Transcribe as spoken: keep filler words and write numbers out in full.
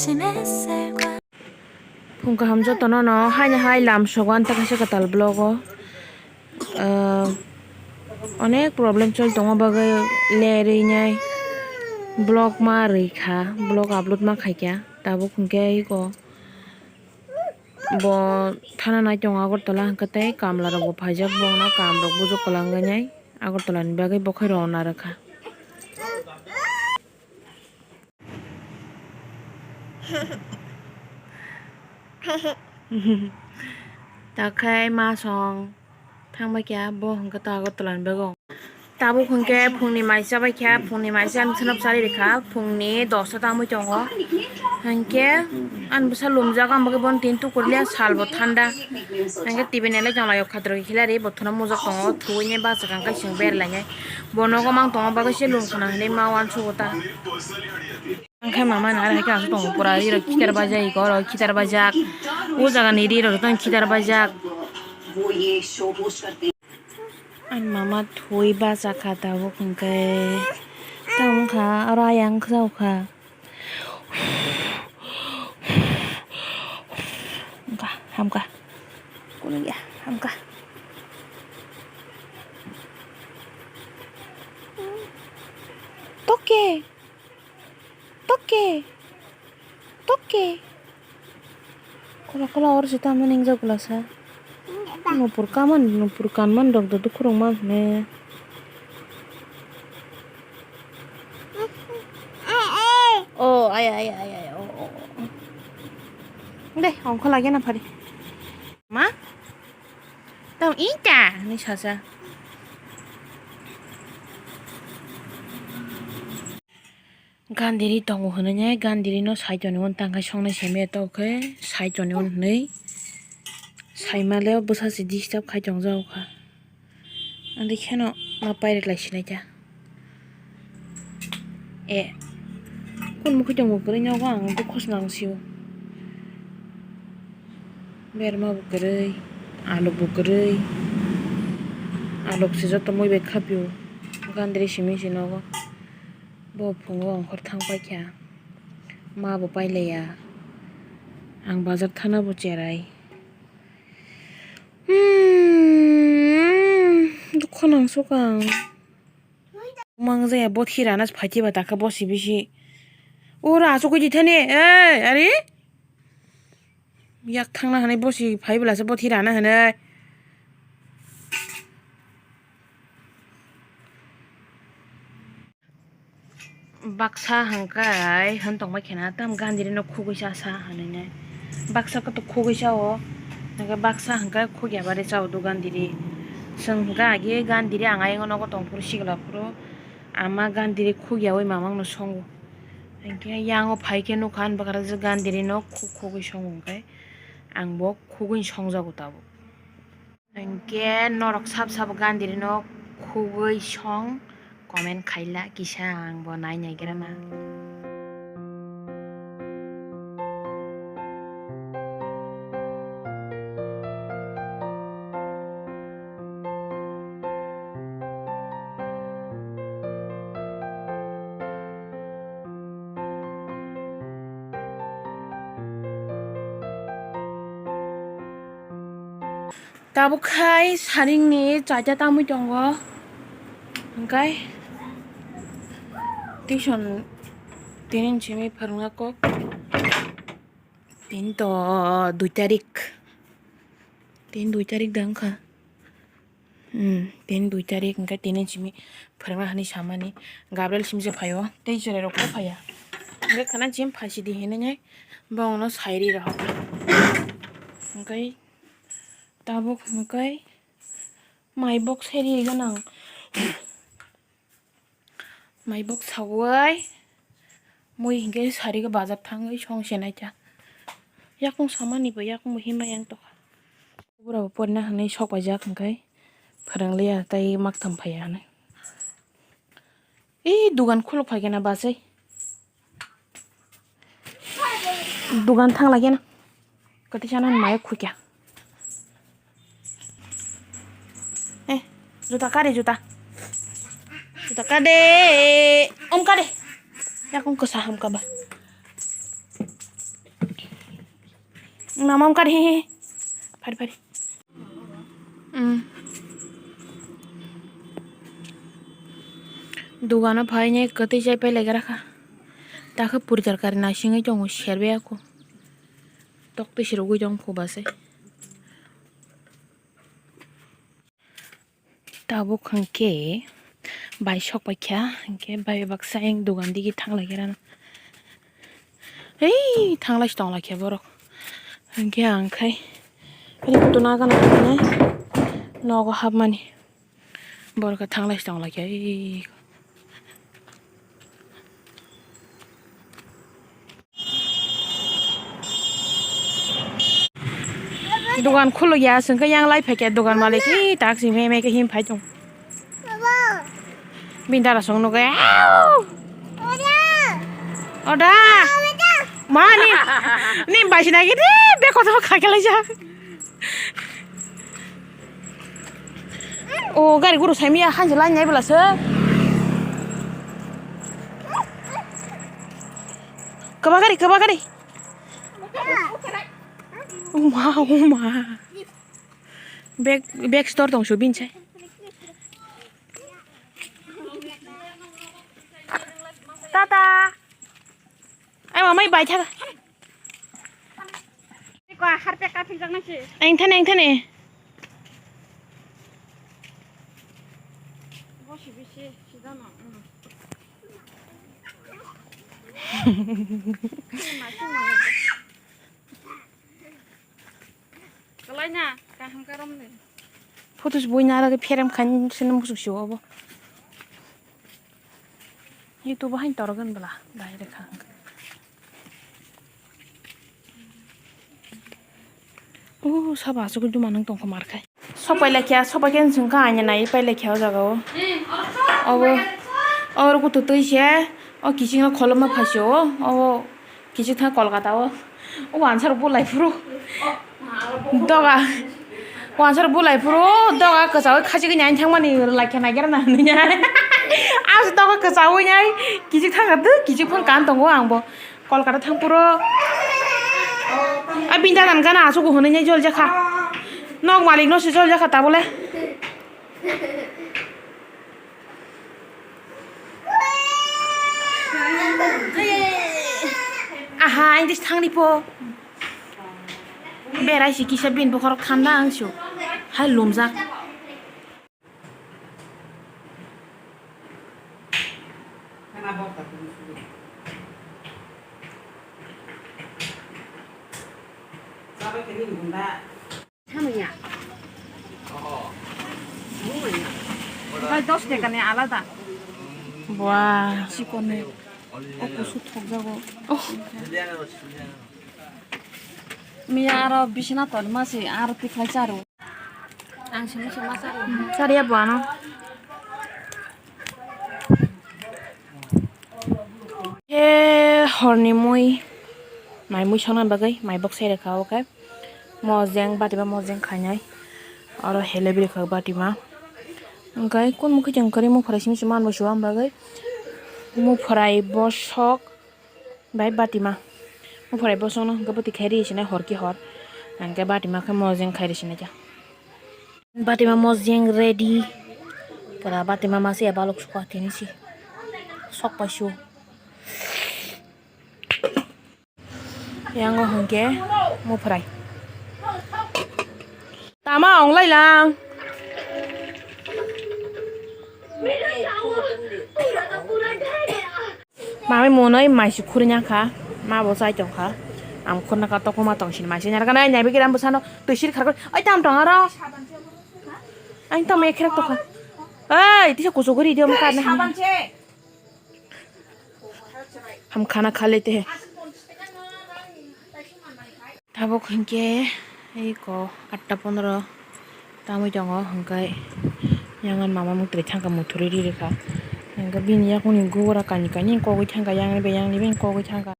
Phung kaham jotono no haino hai lam sogo ang ta kaisa kwtal vlog o. Ah, onek problem choli tongma bagwi lerwi nai vlog ma rwi kha, vlog upload ma khai kha. Tabuk hwnkhe iko bo thana nai tongo Agartala, hwnkhe tei kamla rok bo phaijak, bono kam rok bujok kwlangwi nai Agartala ni bagwi bokhai rok narwkha. Takhai ma song thangbai kha, bo hwnkhe to Agartala ni bagwi. Tabuk hwnkhe phungni mai chabai kha, phungni mai cha ang sanap chari rikha, phungni dosta tangwi tongo. Hwnkhe ang bwsa lumjak, ang bagwi bono tin tukur liya, sal bo thanda. Hwnkhe T V nailai tonglaio, khatrok khilari bo thuna mujak tongo, thuwi ni bachakha hwnkhe chwng berlainai. Bo nogo mang tongma bagwi se lum khna hinwi ma uansugo ta. Ang khe mama ni aro hai khe aswk tongo pura ri rok khitar bajak iko oro khitar bajak. O jaga ni ri rok joto khitar bajak. Ani mama thwi bachakha tabuk hwnkhe tamo wngkha oro ayang khwjao kha. Wngkha hamkha kunuya hamkha. Toke. Toke. Toke. Kola kola oro se tamo ningjak glasa. Nupur kaman nupur kanman rok do dukhurok man hwnwi. Oh, ay, ay, ay, ay, oh, oh, oh. De, ongkho lagi na phari. Ma? Tong ita, ni sasa. Gandiri tongo hwnwi ne, Gandiri no saitonwi uan tangkha songnai simi to khe saitonwi uan hwnwi saimale bwsa se disturb khai tongjago kha. Andikhe no ma pairwk lai sinai kha. E, kun mukhui tongbo kwrwi nogo ang dukho se nang sio. Berma bo kwrwi, alok bo kwrwi, alok se joto mui bai khapio. Gandiri simi se nogo. Bo phungo ongkhor thang paikha, ma bo pailaiya, ang bazar thana bo cherai. Hmm, dukho nang sukha ang. Mangjaya bothi rana phaitiba takha bosi bisi. Ura asukwi di thani, ei, ari? Yak thangna hwnwi bosi phai bwlasa bothi rana hwnwi. Baksa hwnkhai hwn tongbai khena, tamo Gandhirino khugwi cha sa hwnwi nai. Baksa koto khugwi cha o, hwnkhe baksa hwnkhai khugya bari cha o do Gandhiri. Chwng hwnkhe agi Gandhiri ang ayang nogo tongphuru sigla phuru ama Gandhiri khugyawi mamangno songo. Hwnkhe yango phai khe nukha ani bwkha rok je Gandhirino khug khugwi songo hwnkhe ang bo khugwi songjago tabuk. Hwnkhe norok sab sabo Gandhirino khugwi song comment khaila kisa ang bo nai naigrana. Tabuk khai saringni chaita tamwi tongo. Hwnkhe tuition tini simi phwrwngna kok. Tini to dui tarik. Tini dui tarik da wngkha. Hmm, tini dui tarik hwnkhe tini simi phwrwngna hwnwi samani. Gabriel simi se phaio. Tei chwrairok bo phaiya. Hwnkhe khana simi phaisidi hinwi nai bongno sairi rohor. Hwnkhe tabuk hwnkhe mai bok seri gwnang. Mai bok sawai mui hinkhe sari khe bazar thangwi song se naikha. Yakung samani bo yakung bo himlai yang tokha. Bura bo porina hinwi sok paijak hinkhe phwrwng liya tei maktham phaiya hinwi. Ee, dugan khuluk phai khe na bachai. Dugan thang lai khe na. Kwtwi sana ni mayok khukya. Eh, juta kari juta. Juta kade. Om kade. Yakung kwsa hamka ba. Mama wngkar he he. Phari phari. Hmm. Dugano phainai kwtwi chai pailai gra kha. Takhe puri torkari naisingwi tongo, serbai ako. Tok twi se rwgwi tong kho ba se. Tabuk hwnkhe bai sok paikha, hwnkhe bai baksa ayang dogan digi thanglai khe rano. Hei, thanglai se tonglaikha borok. Hwnkhe ang khai, ani photo nagana hinwi nogo hapmani. Borok khe thanglai se tonglaikha, ei. Dogan khuluk ya, chwng khe yang lai phaikha dogan malik, ee, tak si me me khe him phai tong. Bini dara song nugwi, "Au! Oda! Ma ni, ni bai sina gidi, be kotor kha khe lai jak." O gari guru sai miya, hanjo lai nai bwla se. Kwba gari, kwba gari. Uma, uma. Bag, bag store tong su bini sai. Tata. Ai, mamai bai tha. Ko harpek ka thijak nang si. Engthane, engthane. Bosi bisi sidano. Kalai na kaham karom ni. Photos bui nara khe pherem khan sini musuk si obo. YouTube hain torok gan bwla bai rwkha. O sabo asugwi duma nang tongkha mar khai. Sok pai laikha, sok pai khe chwng kha aina nai pai laikha o jaga o. Obo, o ruku tutui se, o kiching o kholoma phaisio, o kiching thang Kolkata o. O answer bulai phuru. Doga. O answer bulai phuru, doga kwchao khachigwi nai thangmani laikha nai gra na hinwi. Ang doga kwchao nai kiching thang du, kiching phang kan tongo ang bo. Kolkata thang phuru. A bini dadan gana asuk hwnwi nai jol jakha. Nok malik no se jol jakha tabole. Aha, ang dis thangni po. Berai si kisa bini bokhorok thanda ang su. Hai lumjak. Bai dos tekani alada. Bua. Chikonni. O kusu thokjago. Oh. Miya aro bisina tonma se aro tikhlai charo. Ang sini sima charo. Chariya buano. He horni mui, mai mui songna bagwi mai bok sai rwkha o khe mojeng batima mojeng khainai oro helebri kha batima. Hwnkhe kun mukhe chwng kwrwi muphrai simi se manbo se o ang bagwi muphrai bosok bai batima. Muphrai bosokno hwnkhe bwtwi khai ri sinai hor ki hor, hwnkhe batima khe mojeng khai ri sinai khe. Batima mojeng ready. Kara batima masa ya balok suka tini si. Sok pai su. Yango hwnkhe muphrai. Tama ong lai lang. Mami monoi maisi khuri nyang kha, ma bo chai tong kha. Ang khurna ka tokma tong sini maisi nyar kana nai bikiram bwsano twi sir khar koi. Oi tam tong aro. Ang tam ekhrek tokha. Oi tisa kuchuk ri dio ma karna. Ham khana kha lete hai. Tabuk hinkhe eko atta pondro tamwi tongo, hwnkhe yang ani mama mwtwrwi thangkha, muthurwi ri rwkha. Hwnkhe bini yakungni gura kani kani kogwi thangkha, yang ni bai yang ni bai kogwi thangkha.